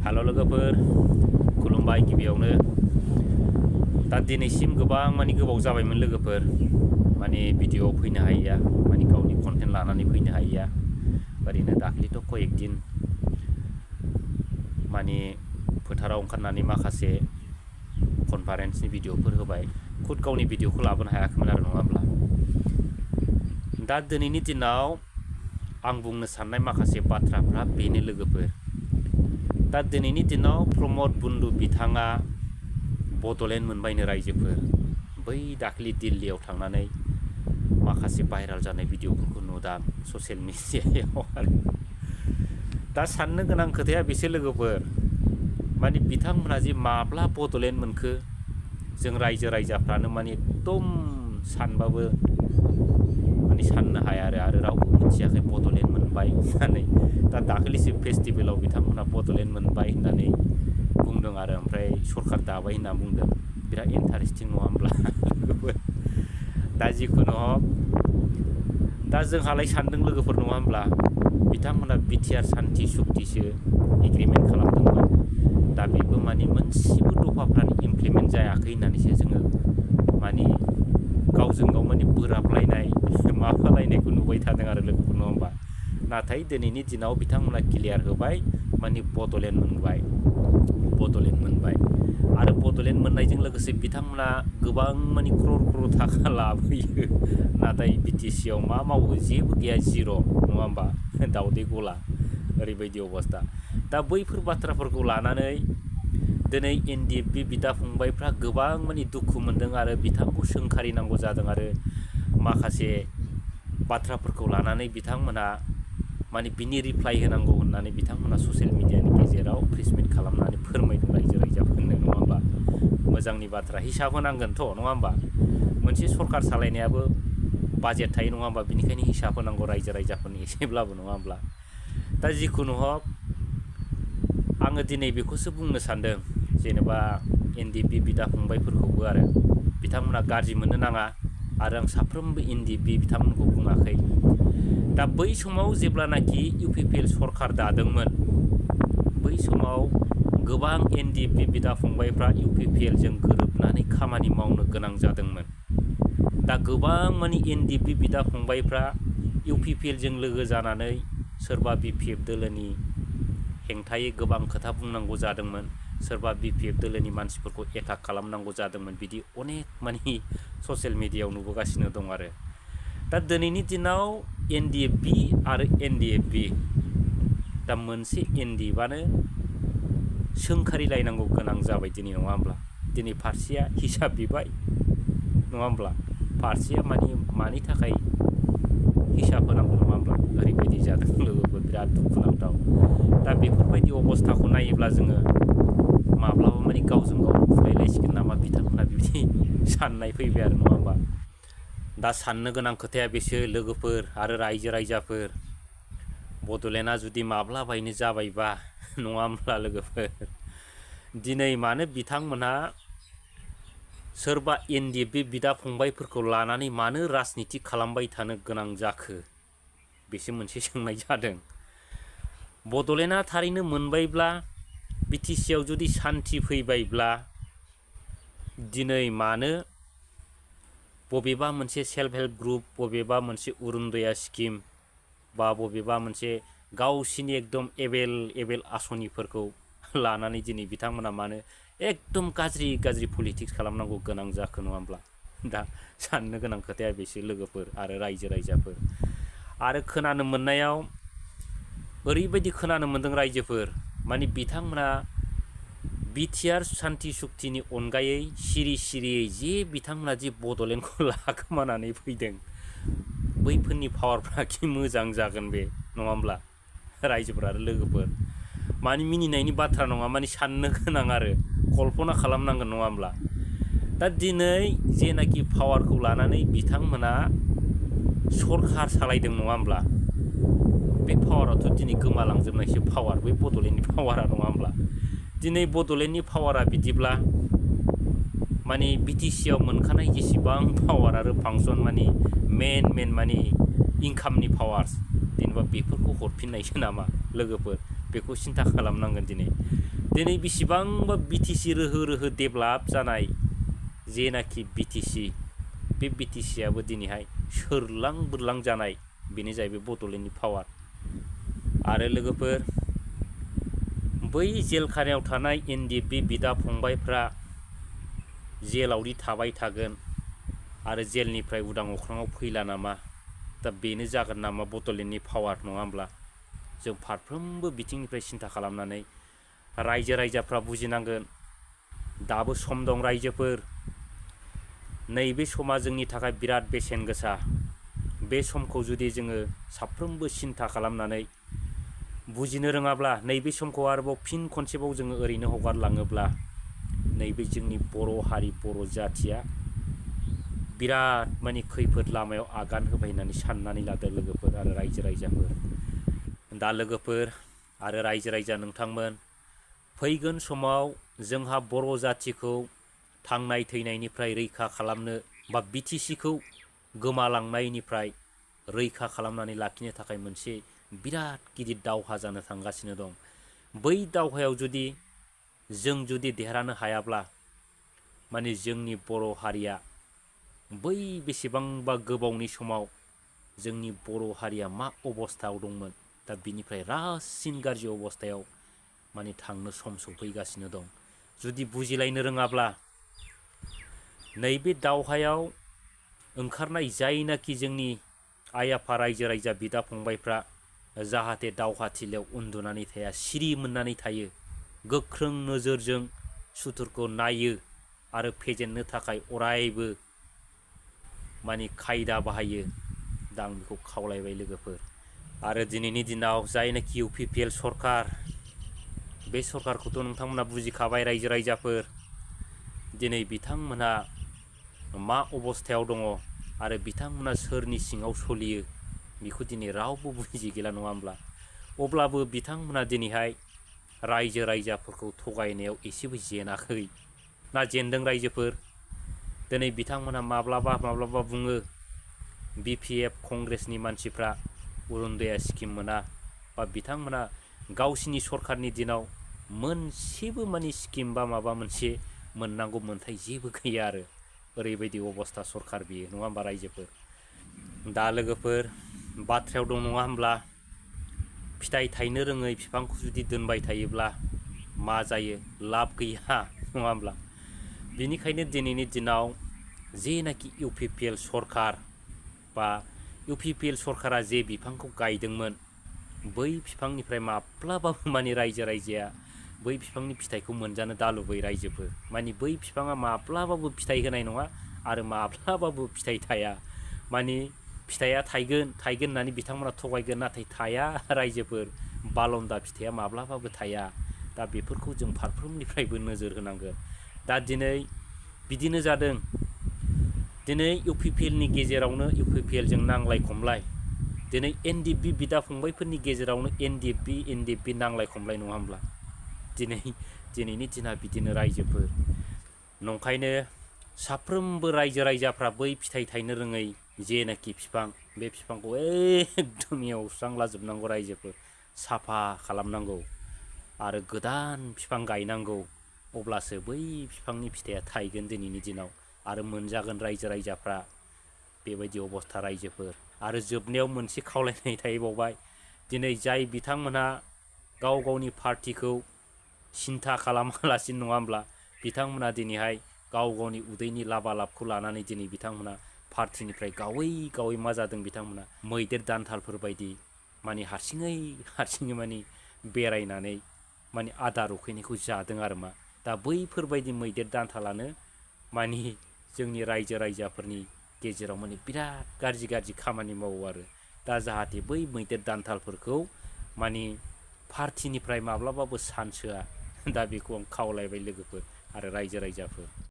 Halo लोगोफोर खुलुमबाय गिबियावनो दा दिनैसिम गोबां माने गोबाव जाबायमोन लोगोफोर माने भिडिअ फैनो हायैया माने गावनि कन्टेन्ट लानानै फैनो हायैया ओरैनो दाख्लैथ' कयेक दिन माने फोथाराव ओंखारनानै माखासे कनफारेन्सनि भिडिअफोर होबाय खुद गावनि भिडिअखौ लाबोनो हायाखैमोन आरो नङा होमब्ला दा दिनैनि दिनाव आं बुंनो साननाय माखासे बाथ्राफ्रा बेनो लोगोफोर दा दिनैनि दिनाव प्रमद बन्दु बिथाङा बड'लेण्ड मोनबायनो रायजोफोर बै दाख्लि दिल्लीयाव थांनानै माखासे भाइराल जानाय भिडिअफोरखौ नुदां ससियेल मिडियायाव आरो दा साननो गोनां खोथाया बेसो लोगोफोर माने बिथांमोना जे माब्ला बड'लेण्ड मोनखो जों रायजो राजाफ्रानो माने एकदम सानबाबो माने साननो हाया आरो रावबो मिथियाखै बड'लेण्ड मोनबाय होननानै दा दाखालिसो फेस्टिभेलाव बिथांमोना बड'लेण्ड मोनबाय होननानै बुंदों आरो ओमफ्राय सरकार दाबाय होनना बुंदों बिराद इन्टारेस्टिं नङा होमब्ला दा जिखुनु हक दा जोंहालाय सानदों लोगोफोर नङा होमब्ला बिथांमोना बिटिआर सान्थि सुक्तिसो एग्रिमेन्ट खालामदोंमोन दा बेबो माने मोनसेबो दफाफ्रानो इमप्लिमेन्ट जायाखै होननानैसो जोङो माने गावजों गाव माने बोराबलायनाय माबालायनायखौ नुबाय थादों आरो लोगोफोर नङा होमबा नाथाय दिनैनि दिनाव बिथांमोना क्लियार होबाय माने बड'लेण्ड मोनबाय आरो बड'लेण्ड मोननायजों लोगोसे बिथांमोना गोबां माने क्रर थाखा लाबोयो नाथाय बिटिसिआव मा मावो जेबो गैया जिर' नङा होमबा दाउदै गला ओरैबायदि अबस्था दा बैफोर बाथ्राफोरखौ लानानै दिनै एनडिएफबि बिदा फंबायफ्रा गोबां माने दुखु मोनदों आरो बिथांखौ सोंखारिनांगौ जादों आरो माखासे बाथ्राफोरखौ लानानै बिथांमोना माने बिनि रिप्लाइ होनांगौ होननानै बिथांमोना ससियेल मिडियानि गेजेराव प्रेस मिट खालामनानै फोरमायदों रायजो राजाफोरनो नङा होमबा मोजांनि बाथ्रा हिसाब होनांगोनथ' नङा होमबा मोनसे सरकार सालायनायाबो बाजेट थायो नङा होमबा बिनिखायनो हिसाब होनांगौ रायजो राजाफोरनि एसेब्लाबो नङा होमब्ला दा जिखुनु हक आङो दिनै बेखौसो बुंनो सानदों जेनेबा एनडिएफबि बिदा फंबायफोरखौबो आरो बिथांमोना गाज्रि मोननो नाङा आरो आं साफ्रोमबो एनडिएफबि बिथांमोनखौ बुङाखै दा बै समाव जेब्लानाखि इउपिपिएल सरकार दादोंमोन बै समाव गोबां एनडिएफबि बिदा फंबायफ्रा इउपिपिएलजों गोरोबनानै खामानि मावनो गोनां जादोंमोन दा गोबां माने एनडिएफबि बिदा फंबायफ्रा इउपिपिएलजों लोगो जानानै सोरबा बिपिएफ दोलोनि हेंथायै गोबां खोथा बुंनांगौ जादोंमोन सोरबा बिपिएफ दोलोनि मानसिफोरखौ एटाक खालामनांगौ जादोंमोन बिदि अनेक माने ससियेल मिडियायाव नुबोगासिनो दं आरो दा दिनैनि दिनाव एनडिएफबि आरो एनडिएफबि दा मोनसे एनडिएफआनो सोंखारिलायनांगौ गोनां जाबाय दिनै नङा होमब्ला दिनै फारसेया हिसाब बिबाय नङा होमब्ला फारसेया मानि थाखाय हिसाब होनांगौ नङा होमब्ला ओरैबायदि जादों लोगोफोर बिराद दुखुनांथाव दा बेफोरबायदि अबस्थाखौ नायोब्ला जोङो माब्लाबा माने गावजों गाव बुलायलायसिगोन नामा बिथांमोना बिदि साननाय फैबाय आरो नङा होमबा दा साननो गोनां खोथाया बेसो लोगोफोर आरो रायजो राजाफोर बड'लेण्डआ जुदि माब्लाबायनो जाबायबा नङा होमब्ला लोगोफोर दिनै मानो बिथांमोनहा सोरबा एनडिएफबि बिदा फंबायफोरखौ लानानै मानो राजनिति खालामबाय थानो गोनां जाखो बेसो मोनसे सोंनाय जादों बड'लेण्डआ थारैनो मोनबायब्ला बिटिसिआव जुदि सान्थि फैबायब्ला दिनै मानो बबेबा मोनसे सेल्फ हेल्प ग्रुप बबेबा मोनसे अरुण'दय स्किम बा बबेबा मोनसे गावसिनि एकदम एभेल आसनिफोरखौ लानानै दिनै बिथांमोना मानो एकदम गाज्रि पलिटिक्स खालामनांगौ गोनां जाखो नङा होमब्ला दा साननो गोनां खोथाया बेसो लोगोफोर आरो रायजो राजाफोर आरो खोनानो मोननायाव ओरैबायदि खोनानो मोन्दों रायजोफोर माने बिथांमोना बिटिआर सान्थि सुक्तिनि अनगायै सिरियै जे बिथांमोना जे बड'लेण्डखौ लाखोमानानै फैदों बैफोरनि पावारफ्रा खि मोजां जागोन बे नङा होमब्ला रायजोफोर आरो लोगोफोर माने मिनिनायनि बाथ्रा नङा माने साननो गोनां आरो कल्पना खालामनांगोन नङा होमब्ला दा दिनै जेनाखि पावारखौ लानानै बिथांमोना सरकार सालायदों नङा होमब्ला बे पावाराथ' दिनै गोमालांजोबनायसो पावार बै बड'लेण्डनि पावारा नङा होमब्ला दिनै बड'लेण्डनि पावारा बिदिब्ला माने बिटिसिआव मोनखानाय जेसेबां पावार आरो फांसन माने मेन माने इनकामनि पावार्स जेनेबा बेफोरखौ हरफिननायसो नामा लोगोफोर बेखौ सिन्था खालामनांगोन दिनै दिनै बेसेबांबा बिटिसि रोहो रोहो डेभेलप जानाय जेनाखि बिटिसि बे बिटिसियाबो दिनैहाय सोरलां बोरलां जानाय बेनो जाहैबाय बड'लेण्डनि पावार। आरो लोगोफोर बै जेलखानायाव थानाय एनडिएफबि बिदा फंबायफ्रा जेलावदि थाबाय थागोन आरो जेलनिफ्राय उदां अख्राङाव फैला नामा, दा बेनो जागोन नामा बड'लेण्डनि पावार, नङा होमब्ला? जों फारफ्रोमबो बिथिंनिफ्राय सिन्था खालामनानै रायजो राजाफ्रा बुजिनांगोन। दाबो सम दं रायजोफोर, नैबे समा जोंनि थाखाय बिराद बेसेन गोसा। बे समखौ जुदि जोङो साफ्रोमबो सिन्था खालामनानै बुजिनो रोङाब्ला, नैबे समखौ आरोबाव फिन खनसेबाव जोङो ओरैनो हगारलाङोब्ला नैबे जोंनि बर' हारि बर' जाथिया बिराद माने खैफोद लामायाव आगान होबाय होननानै साननानै लादो लोगोफोर आरो रायजो राजाफोर। दा लोगोफोर आरो रायजो राजा नोंथांमोन, फैगोन समाव जोंहा बर' जाथिखौ थांनाय थैनायनिफ्राय रैखा खालामनो बा बिटिसिखौ गोमालांनायनिफ्राय रैखा खालामनानै लाखिनो थाखाय मोनसे बिराद गिदिर दावहा जानो थांगासिनो दं। बै दावहायाव जों जुदि देरहानो हायाब्ला माने जोंनि बर' हारिया बै बेसेबांबा गोबावनि समाव जोंनि बर' हारिया मा अबस्थायाव दंमोन, दा बिनिफ्राय रासिन गाज्रि अबस्थायाव माने थांनो सम सफैगासिनो दं। जुदि बुजिलायनो रोङाब्ला नैबे दावहायाव ओंखारनाय जायनाखि जोंनि आइ आफा रायजो राजा बिदा फंबायफ्रा जाहाथे दावहाथिलियाव उन्दुनानै थाया, सिरि मोननानै थायो, गोख्रों नोजोरजों सुथुरखौ नायो आरो फेजेननो थाखाय अरायबो माने खायदा बाहायो। दा आं बेखौ खावलायबाय लोगोफोर। आरो दिनैनि दिनाव जायनाखि इउपिपिएल सरकार, बे सरकारखौथ' नोंथांमोना बुजिखाबाय रायजो राजाफोर। दिनै बिथांमोनहा मा अबस्थायाव दङ आरो बिथांमोना सोरनि सिङाव सलियो बेखौ दिनै रावबो बुजि गैला, नङा होमब्ला? अब्लाबो बिथांमोना दिनैहाय रायजो राजाफोरखौ थगायनायाव एसेबो जेनाखै ना जेनदों रायजोफोर? दिनै बिथांमोनहा माब्लाबा बुङो बिपिएफ कंग्रेसनि मानसिफ्रा अरुनदया स्किम मोना, बा बिथांमोना गावसिनि सरकारनि दिनाव मोनसेबो माने स्किम बा माबा मोनसे मोननांगौ मोन्थाय जेबो गैया आरो ओरैबायदि अबस्था सरकार बियो, नङा होमबा रायजोफोर? दा लोगोफोर बाथ्रायाव दं, नङा होमब्ला? फिथाइ थायनो रोङै बिफांखौ जुदि दोनबाय थायोब्ला मा जायो? लाब गैया, नङा होमब्ला? बेनिखायनो दिनैनि दिनाव जेनाखि इउपिपिएल सरकार बा इउपिपिएल सरकारा जे बिफांखौ गायदोंमोन, बै बिफांनिफ्राय माब्लाबाबो माने रायजो राजाया बै बिफांनि फिथाइखौ मोनजानो दा लुबै रायजोफोर। माने बै बिफाङा माब्लाबाबो फिथाइ होनाय नङा आरो माब्लाबाबो फिथाइ थाया। माने फिथाइया थायगोन होननानै बिथांमोना थगायगोन, नाथाय थाया रायजोफोर। बालन्दा फिथाइया माब्लाबाबो थाया। दा बेफोरखौ जों फारफ्रोमनिफ्रायबो नोजोर होनांगोन। दा दिनै बिदिनो जादों। दिनै इउपिपिएलनि गेजेरावनो इउपिपिएलजों नांलाय खमलाय, दिनै एनडिएफबि बिदा फंबायफोरनि गेजेरावनो एनडिएफबि नांलाय खमलाय, नङा होमब्ला? दिनैनि दिना बिदिनो रायजोफोर। नंखायनो साफ्रोमबो रायजो राजाफ्रा बै फिथाइ थायनो रोङै जेनाखि बिफां, बे बिफांखौ एकदम एवस्रांलाजोबनांगौ रायजोफोर, साफा खालामनांगौ आरो गोदान बिफां गायनांगौ। अब्लासो बै बिफांनि फिथाइया थायगोन दिनैनि दिनाव आरो मोनजागोन रायजो राजाफ्रा। बेबायदि अबस्था रायजोफोर। आरो जोबनायाव मोनसे खावलायनाय थाहैबावबाय, दिनै जाय बिथांमोनहा गाव गावनि पार्टिखौ सिन्था खालामालासिनो, नङा होमब्ला? बिथांमोना दिनैहाय गाव गावनि उदैनि लाबालाबखौ लानानै दिनै बिथांमोना पार्टिनिफ्राय गावै मा जादों, बिथांमोना मैदेर दान्थालफोर बायदि माने हारसिङै माने बेरायनानै माने आदार उखैनायखौ जादों आरो मा। दा बैफोरबायदि मैदेर दान्थालानो माने जोंनि रायजो राजाफोरनि गेजेराव माने बिराद गाज्रि खामानि मावो आरो। दा जाहाथे बै मैदेर दान्थालफोरखौ माने पार्टिनिफ्राय माब्लाबाबो सान्स होआ। दा बेखौ आं खावलायबाय लोगोफोर आरो रायजो राजाफोर।